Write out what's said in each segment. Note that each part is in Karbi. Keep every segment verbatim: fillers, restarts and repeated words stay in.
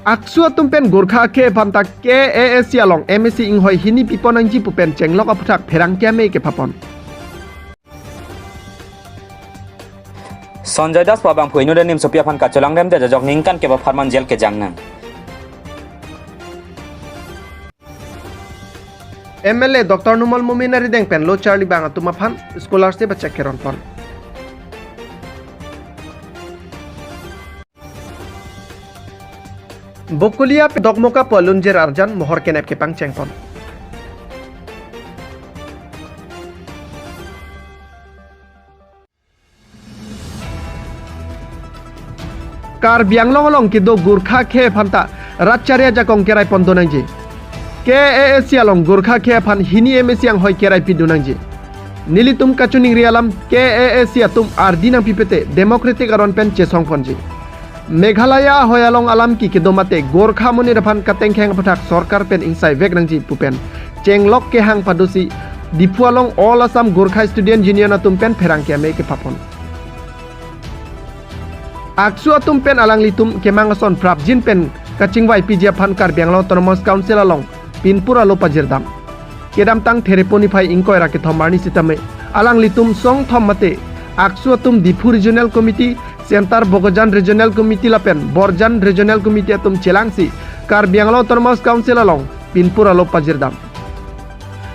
AACSU atum pen Gorkha akhei aphan ta K A A C along M A C inghoi hini pipon nangji pu pen chenglok aphuthak pherangke amei kepapon. Sanjoy Das pu abangphu inut animsopi aphan kacholangremdet ajok ningkan kep apharman jail kejang nang. M L A Doctor Numal Momin arideng pen lo charlibang atum aphan scholarship achek keronpon. Bokolia pen Dokmoka pu alunjir arjan mohor kenep kepangchengpon. Karbi Anglong along kedo Gorkha akhei aphan ta rat chari ajakong keraipon do nangji. K A A C along Gorkha akhei aphan hini M A C inghoi kerai pidun nangji. Nelitum kachiningri alam K A A C atum ardi nangpipe te democratic aron pen chesongponji. Meghalaya ahoi along alam ke kedo mate Gorkha amonit aphan katengkheng aphuthak sorkar pen ingsaivek nangji pu pen chenglok kehang padosi Diphu along All Assam Gorkha Student Union atum pen pherangke amei kepapon. AACSU atum pen alanglitum kemang ason prapjin pen kachingvai piji aphan Karbi Anglong Autonomous Council along pinpur alo pajirdam. Kedamtang Therepo niphai ingkoi ra kethom arni sitame alanglitum songthom mate AACSU atum Diphu Regional Committee, Centre Bokajan Regional Committee lapen Borjan Regional Committee atum chelangsi Karbi Anglong Autonomous Council along pinpur alo pajirdam.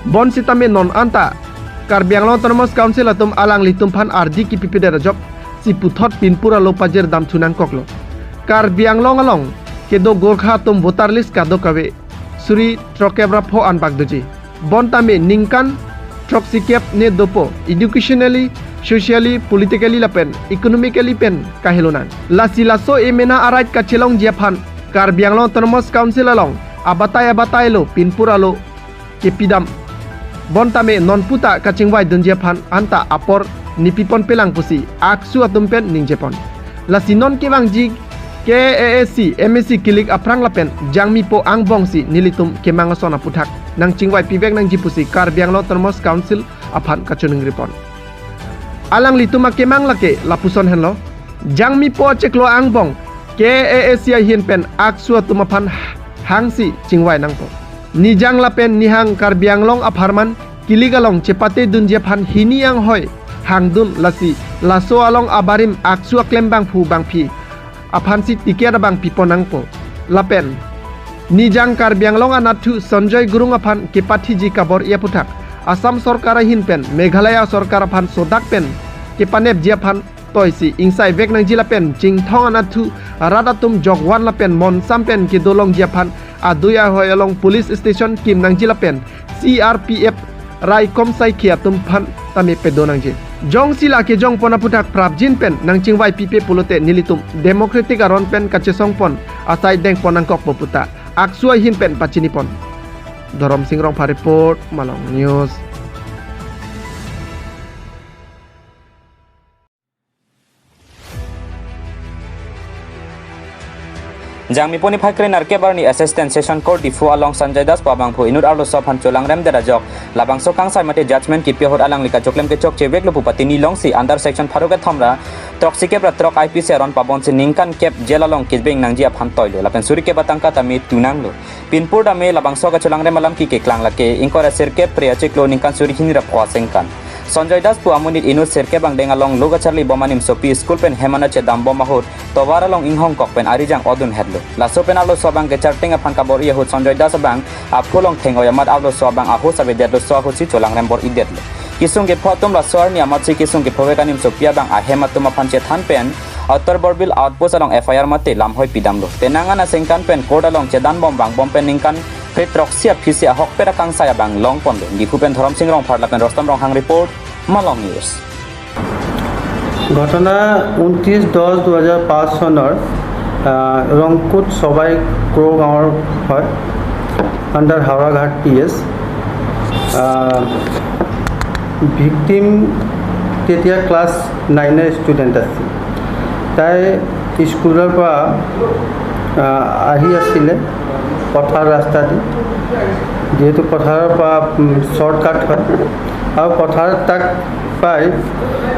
Bonsitame non anta Karbi Anglong Autonomous Council atum alanglitum aphan ardi kipipedet ajoksi puthot pinpur alo pajirdam thu nangkoklo. Karbi Anglong along kedo Gorkha atum voter list kadokave suri throkkep ra pho anbak doji. Bontame ningkan throksikep ne dopo educationally, socially, politically lapen economically pen kahelo nang. Lasi laso emena arait kachelongji aphan Karbi Anglong Autonomous Council along abatai abatai lo pinpur alo kepidam. Bontame nonpu ta kachingvai dunji aphan anta apor nepiponpelang pusi AACSU atum pen ningjepon. Lasi non kevangji K A A C M A C kilik aphrang lapen jangmipo angbongsi nelitum kemang ason aphuthak nangchingvai pivek nangji pusi Karbi Anglong Autonomous Council aphan kachiningripon. Alanglitum akemang lake lapuson henlo. Jangmipo achiklo angbong K A A C ahin pen AACSU atum aphan hangsi chingvai nangpo. Nijang lapen nihang Karbi Anglong apharman kilik along chepate dunji aphan hini inghoi hangdun, lasi laso along abarim AACSU aklem bangphu bangphi aphansi ticket abang pipon nangpo. Lapen nijang Karbi Anglong anatthu Sanjoy Gurung aphan kepathiji kabor-i aphuthak Assam sorkar ahin pen Meghalaya sorkar aphan sodak pen kepanepji aphan toisi ingsaivek nangji lapen Chinthong anatthu rat atum Jokwan lapen Monsam pen kedolongji aphan adui ahoi along police station kim nangji lapen C R P F raikom saikhi atum aphan tame pedo nangji. Jongsi la kejongpon aphuthak prapjin pen nangchingvai pipe pulote nelitum democratic aron pen kachesongpon asai dengpon nangkokpo puta AACSU ahin pen pachinipon. Dhorom Sing Rongphar report, Malong News. Jangmipo niphai krenerkep arni Assistant Session Court Diphu along Sanjoy Das pu abangphu inut arloso aphan cholangremdet ajok labangso kangsai mate judgment kipi ahut alangli kachoklem kechokcheveklo pu patini longsi under section pharo kethom ra throksikep ra throk I P C aron pabonsi ningkan kep jail along kibeng nangji aphan toilo lapen surikep atangka tame tunanglo. Pinpur tame labangso kacholangrem alam ke keklang lake ingkoi ra sirkep phre achiklo ningkan suri hini ra pho asengkan. Sanjoy Das pu amonit inut sirkep angdeng along lo kacharlibom animsopi school pen hem anat chedambom ahut tovar along inghongkok pen arijang odun hetlo. Laso pen arloso abang kecharteng aphan kabor-i ahut Sanjoy Das abang aphu along theng-oi amat arloso abang ahos avedetloso ahutsi cholangrem bor-idetlo. Kesung kepho atum laso arni amatsi kesung kephovek animsopi abang ahem atum aphan chethan pen Uttar Borbil outpost along F I R mate lamhoi pidamlo. Penang an asengkan pen court along chedanbom vangbom pen ningkan phre throksi aphisi ahokpet akangsai abang longponlo. Diphu pen Dhorom Sing Rongphar lapen Rostom Ronghang report, Malong News. ঘটনা ঊনত্ৰিছ দহ দুহেজাৰ পাঁচ চনৰ, আহ, ৰংকুট চবাই ক্ৰ গাঁৱৰ হয়, আণ্ডাৰ হাওৰাঘাট পি এছ। ভিকটিম তেতিয়া ক্লাছ নাইনৰ ষ্টুডেণ্ট আছিল। তাই স্কুলৰ পৰা, আহ, আহি আছিলে পথাৰ ৰাস্তা দি, যিহেতু পথাৰৰ পৰা, উম, শ্বৰ্টকাট হয় আৰু পথাৰত তাক পাই,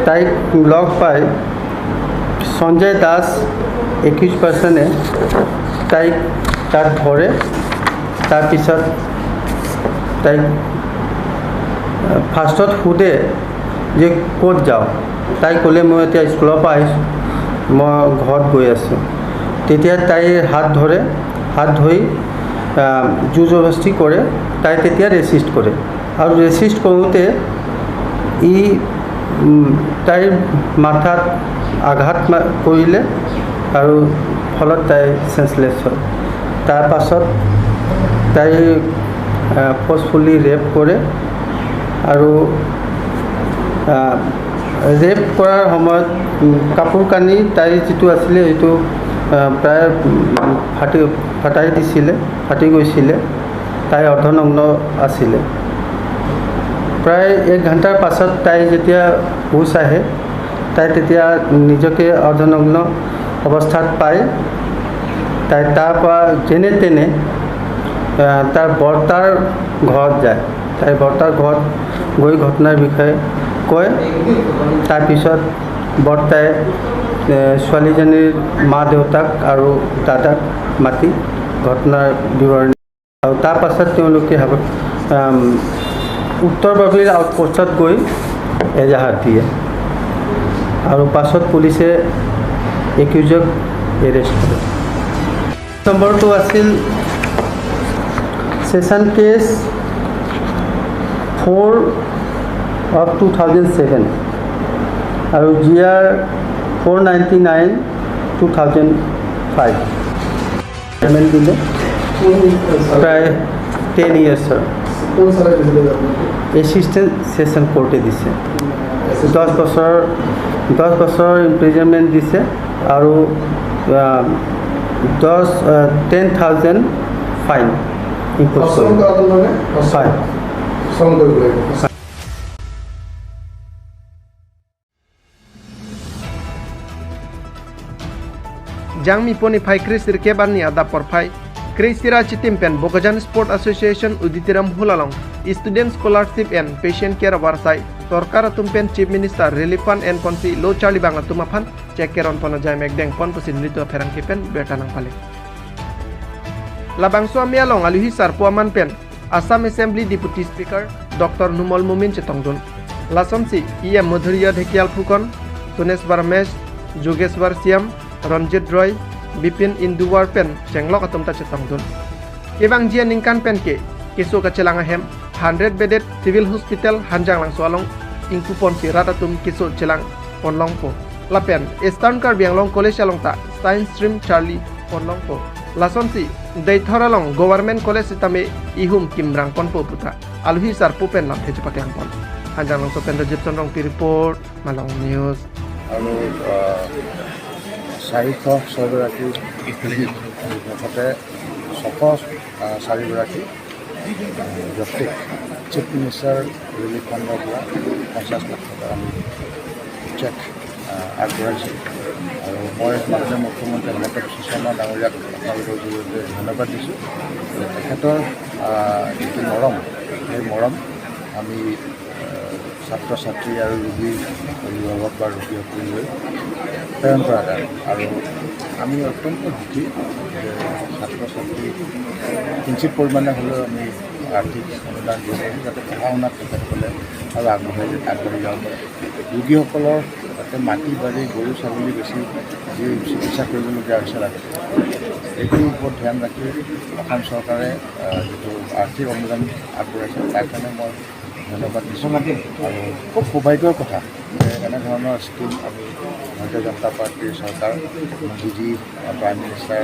তাইক লগ পাই সঞ্জয় দাস একিউজ পাৰ্চনে তাইক তাত ধৰে। তাৰপিছত তাইক ফাৰ্ষ্টত সোধে যে ক'ত যাওঁ। তাই ক'লে, "মই এতিয়া স্কুলৰ পৰা আহিছোঁ, মই ঘৰত গৈ আছোঁ।" তেতিয়া তাইৰ হাত ধৰে, হাত ধৰি, আহ, জোৰ জবৰদস্তি কৰে। তাই তেতিয়া ৰেচিষ্ট কৰে আৰু ৰেচিষ্ট কৰোঁতে ই, উম, তাইৰ মাথাত আঘাত মা-, কৰিলে আৰু ফলত তাই চেন্সলেছ হ'ল। তাৰ পাছত তাই, আহ, ফৰ্চফুলি ৰেপ কৰে আৰু, আহ, ৰেপ কৰাৰ সময়ত, উম, কাপোৰ কানি তাইৰ যিটো আছিলে, সেইটো, আহ, প্ৰায়, উম, ফাটি, ফাটাই দিছিলে, ফাটি গৈছিলে। তাই অৰ্ধনগ্ন আছিলে। প্ৰায় এক ঘণ্টাৰ পাছত তাই যেতিয়া হুচ আহে, তাই তেতিয়া নিজকে অৰ্ধনগ্ন অৱস্থাত পায়। তাই তাৰ পৰা যেনে তেনে, আহ, তাৰ বৰ্তাৰ ঘৰত যায়। তাই বৰ্তাৰ ঘৰত গৈ ঘটনাৰ বিষয়ে কয়। তাৰপিছত বৰ্তাই, এ, ছোৱালীজনীৰ মা দেউতাক আৰু দাদাক মাতি ঘটনাৰ বিৱৰণী, আৰু তাৰ পাছত তেওঁলোকে হাব-, আম, উত্তৰ বাবলিৰ আউটপোষ্টত গৈ এজাহাৰ দিয়ে আৰু পাছত পুলিচে একিউজক এৰেষ্ট কৰে। নম্বৰটো আছিল Session Case four of two thousand seven আৰু GR four ninety nine two thousand five। জামিন দিলে প্ৰায় টেন ইয়াৰ্ছৰ। কোন ছাৰে দিছিলে আপোনালোকক? এছিষ্টেণ্ট ছেছন কোৰ্টে দিছে। দহ বছৰ, দহ বছৰ ইমপ্ৰিজনমেণ্ট দিছে আৰু, আহ, দহ, আহ, টেন থাউজেণ্ড ফাইন ইম্প'জ ধৰ্ষণ কৰিলে। কৰাটো মানে ধৰ্ষণ। হয়। ধৰ্ষণ কৰিব লাগিব। Jangmi poni phai kre sirkep arni adap porphai, kre sira chitim pen Bokajan Sport Association Auditorium Hall along Student Scholarship and Patient Care Award sai sorkar atum pen Chief Minister Relief Fund enponsi lo charlibang atum aphan cheque keron pon ajai mekdeng pon pusi nelitum apherangke pen birta nangpale. Labangso amei along aluhi sarpo aman pen Assam Assembly Deputy Speaker Doctor Numal Momin chetongdun. Lasonsi EM Madhurjya Dhekial Phukan, Sunesh Barmesh, Jogeshwar Shyam, Ranjit Roy, Bipin Induwar pen chenglok atum ta chetongdun. Kevangji aningkan pen ke keso kachelang ahem hundred bedded Civil Hospital Hanjanglangso along ingkuponsi rat atum keso chelang ponlongpo. Lapen Eastern Karbi Anglong College along ta Science Stream charli ponlongpo. Lasonsi Deithor along Government College sitame ihum kimrang ponpo puta aluhi sarpo pen lamthe chepaklang pon. Hanjanglangso pen Rajib Sonrongpi report, Malong News. আৰু, আহ, চাৰিশ ছয়গৰাকী মুঠতে ছশ, আহ, চাৰিগৰাকী ব্যক্তিক chief minister relief ফাণ্ডৰ পৰা পঞ্চাছ লাখ টকা আমি চেক, আহ, আগবঢ়াইছোঁ। আৰু মই মাননীয় মুখ্যমন্ত্ৰী হিমন্ত বিশ্ব শৰ্মা ডাঙৰীয়াক আপোনালোকৰ জৰিয়তে ধন্যবাদ দিছোঁ। তেখেতৰ, আহ, যিটো মৰম, সেই মৰম আমি, আহ, ছাত্ৰ ছাত্ৰী আৰু ৰোগী অভিভাৱক বা ৰোগীসকললৈ প্ৰেৰণ কৰা যায়। আৰু আমি অত্যন্ত সুখী যে ছাত্ৰ ছাত্ৰী কিঞ্চিত পৰিমাণে হ'লেও আমি আৰ্থিক অনুদান দিব পাৰিছোঁ, যাতে পঢ়া শুনাত তেখেতসকলে আৰু আগবাঢ়ি, আগবাঢ়ি যাব পাৰে। ৰোগীসকলৰ যাতে মাটি বাৰী, গৰু ছাগলী বেচি যি চিকিৎসা কৰিবলগীয়া হৈছে ৰাতি, এইটোৰ ওপৰত ধ্যান ৰাখি অসম চৰকাৰে, আহ, যিটো আৰ্থিক অনুদান আগবঢ়াইছে, তাৰ কাৰণে মই ধন্যবাদ দিছোঁ। আৰু খুব সৌভাগ্যৰ কথা যে এনেধৰণৰ স্কিম আমি ভাৰতীয় জনতা পাৰ্টীৰ চৰকাৰ, মোদীজী, প্ৰাইম মিনিষ্টাৰ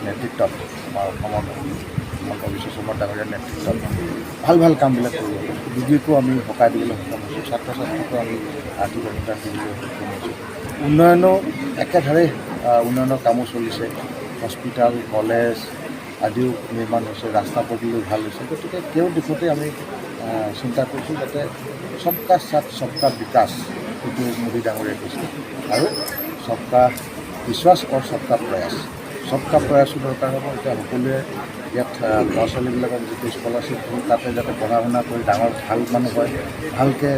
নেতৃত্বত, আমাৰ অসমৰ হিমন্ত বিশ্ব শৰ্মা ডাঙৰীয়াৰ নেতৃত্বত ভাল ভাল কামবিলাক কৰিব। ৰোগীকো আমি সকাহ দিবলৈ সক্ষম হৈছোঁ, ছাত্ৰ ছাত্ৰীকো আমি আৰ্থিক অনুদান দিবলৈ সক্ষম হৈছোঁ। উন্নয়নো একেধাৰে, আহ, উন্নয়নৰ কামো চলিছে। হস্পিটেল, কলেজ আদিও নিৰ্মাণ হৈছে, ৰাস্তা পদূলিও ভাল হৈছে। গতিকে তেওঁৰ দিশতে আমি, আহ, চিন্তা কৰিছোঁ যাতে সবকা সাথ সবকা বিকাশ, এইটো মোদী ডাঙৰীয়াই কৈছে, আৰু সবকা বিশ্বাস আৰু সবকা প্ৰয়াস। সবকা প্ৰয়াসো দৰকাৰ হ'ব। এতিয়া সকলোৱে ইয়াত, আহ, ল'ৰা ছোৱালীবিলাকক যিটো স্কলাৰশ্বিপ দিওঁ, তাতে যাতে পঢ়া শুনা কৰি ডাঙৰ ভাল মানুহ হয়, ভালকৈ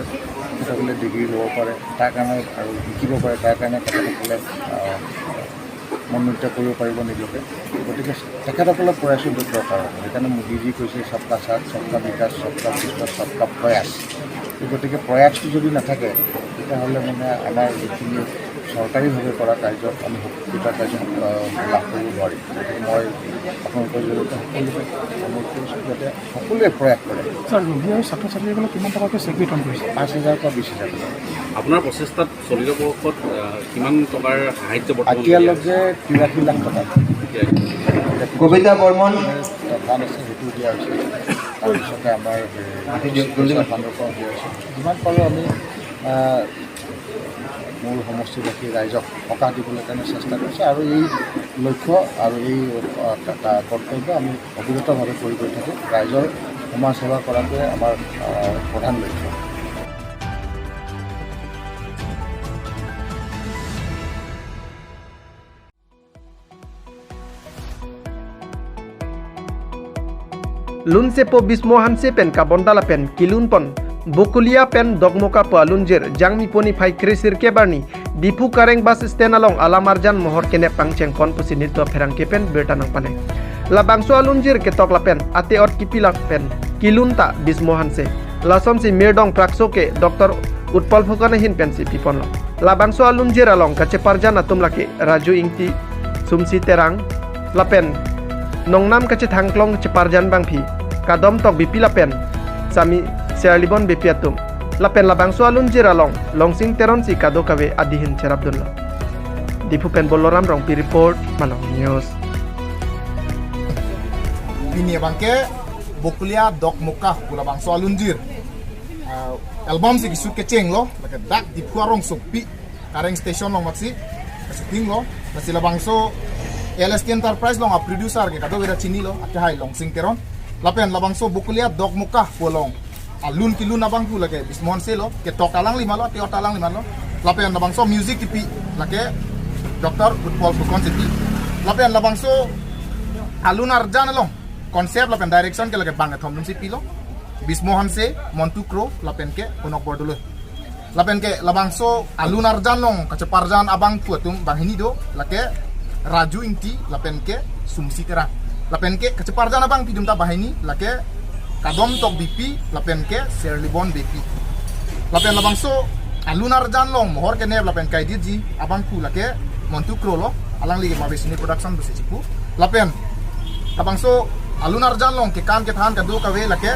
তেখেতসকলে ডিগ্ৰী ল'ব পাৰে, তাৰ কাৰণে আৰু শিকিব পাৰে, তাৰ কাৰণে তেখেতসকলে, আহ, সমন্বিত কৰিব পাৰিব নিজকে। গতিকে তেখেতসকলৰ প্ৰয়াসো দৰকাৰ হ'ব। সেইকাৰণে মোদীজী কৈছে, "সবকা সাথ, সবকা বিকাশ, সবকা বিশ্বাস, সবকা প্ৰয়াস।" এই গতিকে প্ৰয়াসটো যদি নাথাকে, তেতিয়াহ'লে মানে আমাৰ যিখিনি চৰকাৰীভাৱে কৰা কাৰ্যত আমি সফলতা কাৰ্য, আহ, লাভ কৰিব নোৱাৰিম। গতিকে মই আপোনালোকৰ জৰিয়তে সকলোকে অনুৰোধ কৰিছোঁ যাতে সকলোৱে প্ৰয়াস কৰে। ছাৰ, ৰোগী আৰু ছাত্ৰ ছাত্ৰীসকলক কিমান টকাকৈ চেক বিতৰণ কৰিছে? পাঁচ হাজাৰৰ পৰা বিছ হাজাৰ টকা। আপোনাৰ প্ৰচেষ্টাত চলিত বৰ্ষত, আহ, কিমান টকাৰ সাহায্য বৰ্তমান কৰি আছে? এতিয়ালৈকে তিৰাশী লাখ টকা। তিৰাশী। কবিতা বৰ্মন। ফাণ্ড আছে, সেইটো দিয়া হৈছে। তাৰপিছতে আমাৰ, এ, ফাণ্ডৰ পৰাও দিয়া হৈছে। যিমান পাৰোঁ আমি, আহ, মোৰ সমষ্টিবাসী ৰাইজক সকাহ দিবলৈ কাৰণে চেষ্টা কৰিছোঁ আৰু এই লক্ষ্য আৰু এই, আহ, কা-, কা-, কৰ্তব্য আমি অবিৰতভাৱে কৰি গৈ থাকোঁ। ৰাইজৰ সমাজ সেৱা কৰাটোৱে আমাৰ, আহ, প্ৰধান লক্ষ্য। Lunsepo Bismo Hanse pen kabonda lapen kelunpon Bokolia pen Dokmoka pu alunjir Jangmi poni phai kresir kebarni Diphu Kareng bus stand along alam arjan mohor kenep pangchengpon pusi nelitum apherangke pen birta nangpale. Labangso alunjir ketok lapen ate-ot kipi lapen kelun ta Bismo Hanse. Lasonsi Mirdong Prakso ke Doctor Utpal Phukan ahin pensi piponlo. Labangso alunjir along kacheparjan atum lake Raju Ingti, Sumsi Terang, lapen nongnam kachethangklong cheparjan abangpi Kadom Tokbipi lapen Sami Serlibon Beypi atum. Lapen labangso alunjir along Longsing Teron si kadokave adihin cherapdunlo. Diphu pen Boloram Rongpi report, Malong News. Pini abangke Bokolia Dokmoka pu labangso alunjir, ah, album si kishoot kechenglo, lake dak Diphu arongsopi Kareng station along matsi shooting lo. Lasi labangso L S T Enterprise along a-producer ke kadokave ta chinilo, ake hai Longsing Teron. Lapen labangso Bokolia Dokmoka pu along alun kelun abangphu lake Bismo Hanse lo, ketok alanglima lo, ate-ot alanglima lo. Lapen labangso music kipi lake Doctor Utpal Phukan si pi. Lapen labangso alun arjan along concept lapen direction ke lake bang kethom atum si pilo. Bismo Hanse, Montu Kro, lapen ke Konok Bordoloi. Lapen ke labangso alun arjan along kacheparjan abangphu atum banghini do, lake Raju Ingti, lapen ke Sumsi Terang. Lapen ke kacheparjan abangpi atum ta banghini, lake Kadom Tokbipi, lapen ke Serlibon Beypi. Lapen labangso alun arjan along mohor kenep lapen kaidirji abangphu lake Montu Kro lo, alangli ke Mabesini Production pusi chipu. Lapen labangso alun arjan along kekan kethan kadokave lake,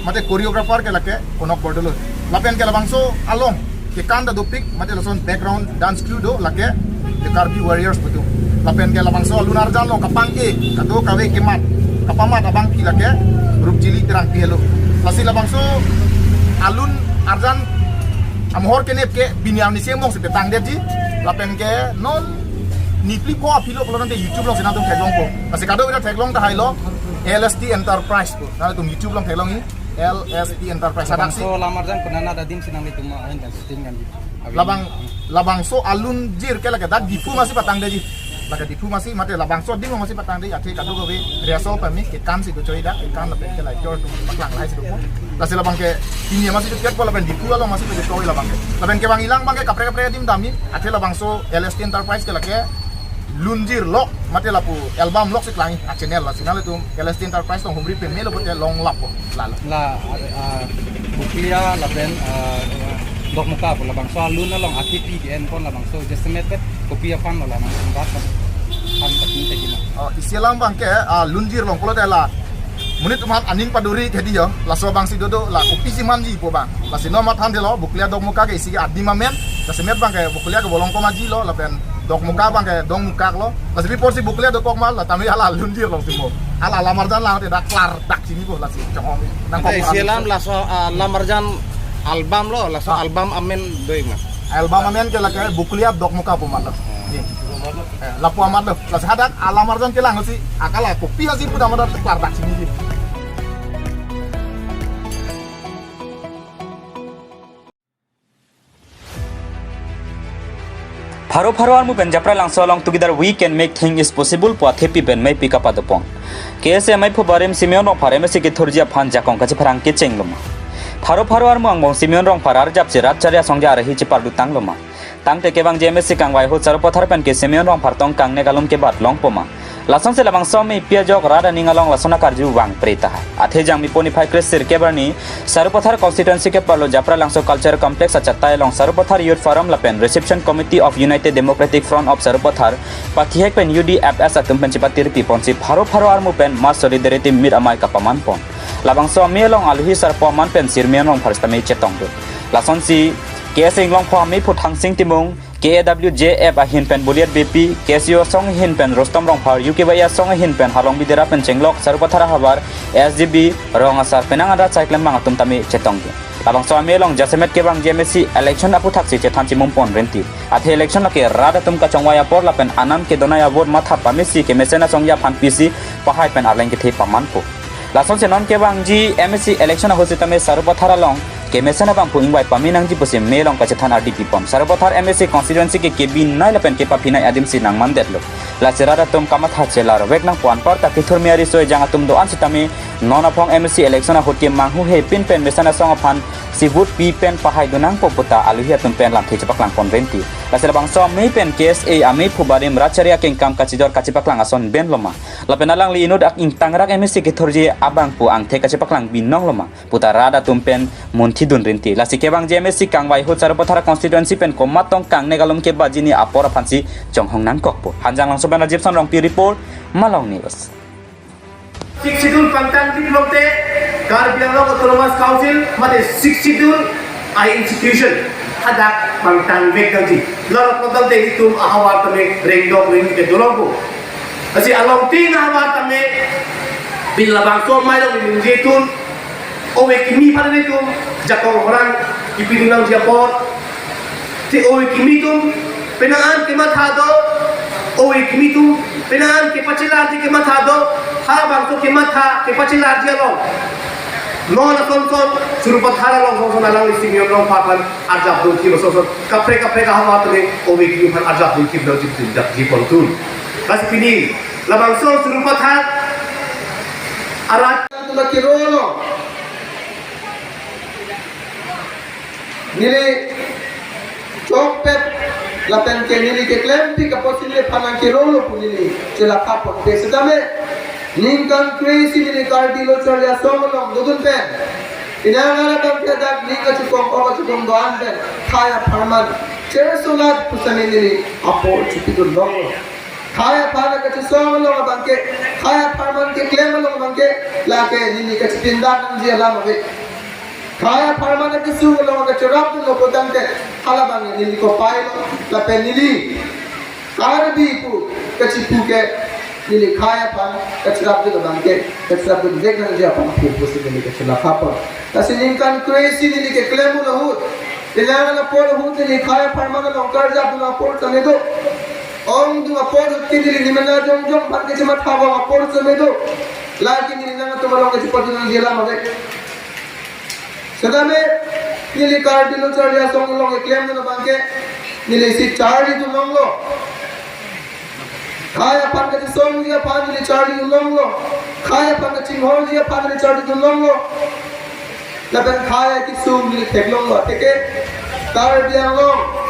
mate choreographer ke lake Konok Bordoloi. Lapen ke labangso along kekan ta dopik, mate lason background dance crew do lake The Karbi Warriors pu atum. Lapen ke labangso alun arjan along kapangke kadokave kemat, kapamat abangpi lake Rupjili Terangpi helo. Lasi labangso alun arjan amohor kenep ke pini arni semong si petangdetji. Lapen ke non niphli pho aphi lo pulo tangte YouTube alongsi nangtum theklongpo. Lasi kadokave ta theklong tahai lo L S T Enterprise pu. Nangtum YouTube along theklongji, L S T Enterprise. Hadaksi labangso alam arjan konat adim si nanglitum ahin kan shooting kan? Labang, labangso alunjir ke lake dak Diphu masi patangdetji. Lake Diphu masi, mate labangso adim masi patangde, athe kadokave rehearsal pame kekan si dochoi dak, kekan lapen ke lighter atum paklang lahai si dopo. Lasi labang ke pini masi dochoi po lapen Diphu along masi dochoi labang ke. Lapen kevang ilang abangke kaprek kaprek adim damji, athe labangso L S T Enterprise ke lake lunjir lok, mate lapu album lok si klangji a-channel. Lasi nanglitum L S T Enterprise along humri pemelo pute long lapo. Lalo. La, ah, Bokolia lapen, ah, Dokmoka pu labangso alun along athepi ke-enpon labangso jasemet vet kopi aphan lo labangso bat kan, kan patin tegi ma. Oh, isi alam abangke, ah, lunjir along pulote la monit atum aphan aning paduri kedi jo, laso abangsi dodo, la kopisi manji pu abang. Lasi non mathan delo, Bokolia Dokmoka ke isi adim amen, jasemet abangke Bokolia ke Bolongkom Aji lo, lapen Dokmoka abangke Dongmukak lo. Lasi before si Bokolia dokok ma, la tame hala lunjir alongsi mo. Hala alam arjan lang te dak klar dak chinipo, lasi chong-ong. Nang ante kok isi alam laso, ah, alam arjan album lo, laso, ah, album amen do-ik ma? Album amen ke lake Bokolia Dokmoka pu amat lo. Ji. Eh, lapu amat lo. Lasi hadak alam arjan kelang si akala kopi hasi pu amat klar dak chiniji. Pharo Pharo armu pen Japralangso along together we can make thing is possible pu athepi pen meipi kapadopon. K S A maiphu barim Simeon Rongphar M A C kethurji aphan jakong kachepherang kecheng loma. Pharo Pharo armu angbong Simeon Rongphar arjapsi rat chari asongja arahi chepardutang loma. Tangte kevangji M A C kangvai ahut Sarupathar pen ke Simeon Rongphar tong kangnek alum kebat longpo ma? Lasonsi labangso amei pi ajok rat aning along lason akarju vangpre tahai. Athe Jangmipo niphai kresir kebarni Sarupathar constituency keparlo Japralangso Culture Complex achatai along Sarupathar Youth Forum lapen Reception Committee of United Democratic Front of Sarupathar, pathihek pen U D F S atum pen chepatirpi ponsi pharo pharo armu pen mass solidarity meet amei kapaman pon. Labangso amei along aluhi sarpo aman pen Simeon Rongphar sitame chetongdun. Lasonsi K S A Inglongpho ameiphu Thangsing Timung, K A W J F ahin pen Buliat Beypi, K S U asong ahin pen Rustom Rongphar, U K Y A asong ahin pen Harlongbi Dera pen chenglok Sarupathar ahavar, S G B, rong asar penang anrat sai klembang atum tame chetongdun. Labangso amei along jasemet kevangji M A C election aphuthaksi chethan chimum pon rinti. Athe election lake rat atum kachongvai apor lapen anam kedonai avote matha pamesi kemesen asong aphan pisi pahai pen arleng kethe pamanpo. Lasonsi non kevangji M A C election ahut sitame Sarupathar along kemesen abangphu ingvai pame nangji pusi amei along kachethan ardi pipon. Sarupathar M A C constituency ke kebinai lapen kepaphinai adimsi nangmandetlo. Lasi rat atum kamatha chelarvek nangpo, anparta kethurmi ariso ejang atum do-an sitame non aphong M A C election ahut ke manghu he pin pen mesen asong aphan si vote pi pen pahaidun nangpo puta aluhi atum pen lamthe chepaklang pon rinti. Lasi labangso amei pen K S A ameiphu barim rat chari akengkam kachijor kachepaklang ason benlo ma? Lapen alangli inut ak ingtangrak M A C kethurji abangphu angthek kachepaklang binonglo ma puta rat atum pen munthidun rinti. Lasi kevangji M A C kangvai ahut Sarupathar constituency pen komat tong kangnek alum kebatji ni apor aphansi chonghong nangkokpo. Hanjanglangso pen Rajiv Son Rongpi report, Malong News. Sixth Schedule pangtang diplote Karbi Anglong Autonomous Council mate Sixth Schedule a institution hadak pangtang vek nangji. Lorok lotal te itum ahavar tame rengdok reng ke dolongpo. Lasi along tin ahavar tame bin labangso amei along ningje tun ove kimi aphan itum jakong orang kipidun nangji apor. Te ove kimi atum penang an kematha do, ove kimi atum penang an kepachelarji kematha do, ha bangso kematha kepachelarji along non ason son Sarupathar along son son alangli Simeon Rongphar aphan arjap dun thip ason son kaprek kaprek ahavar tame ove kimi aphan arjap dun thip nangji dak ji pon tun. Lasi pini labangso Sarupathar arat tuma kiro lo. Neli chokpet lapen ke neli keklempik apotsi neliphan nangkirolo pu neli chelakha ponpe. Setame ningkan kre-isi neli Karbi Lo Charli Asong along dodun pen inang ara bangke dak ning kachukong o kachukong do-an pen khei apharman chesolat pu setame neli apor chipidun longlo. Khei aphan kachesong along abangke, khei apharman keklem along abangke, lake neli kachipindak nangji alam ave. Khei apharman kesung along kacherapdunlo putangte halabang neli kopai lo lapen neli Karbi pu kachipu ke neli khei aphan kacherapdun abangke kacherapdun vek nangji aphan pu pusi neli kachelakha pon. Lasi ningkan kre-isi neli keklem un ahut, kelang apor ahut neli khei apharman along karjapdun apor tame do. Ongdung apor ahut ke neli nemena jongjong aphan kachematha vang apor tame do. Lake neli nangtum along kachepadun nangji alam ave. Setame neli Karbi Lo Charli Asong along keklemdun abangke neli si charlidun longlo. Khei aphan kachesongji aphan neli charlidun longlo. Khei aphan kachinghonji aphan neli charlidun longlo. Lapen khei akesung neli theklonglo. Athe ke Karbi Anglong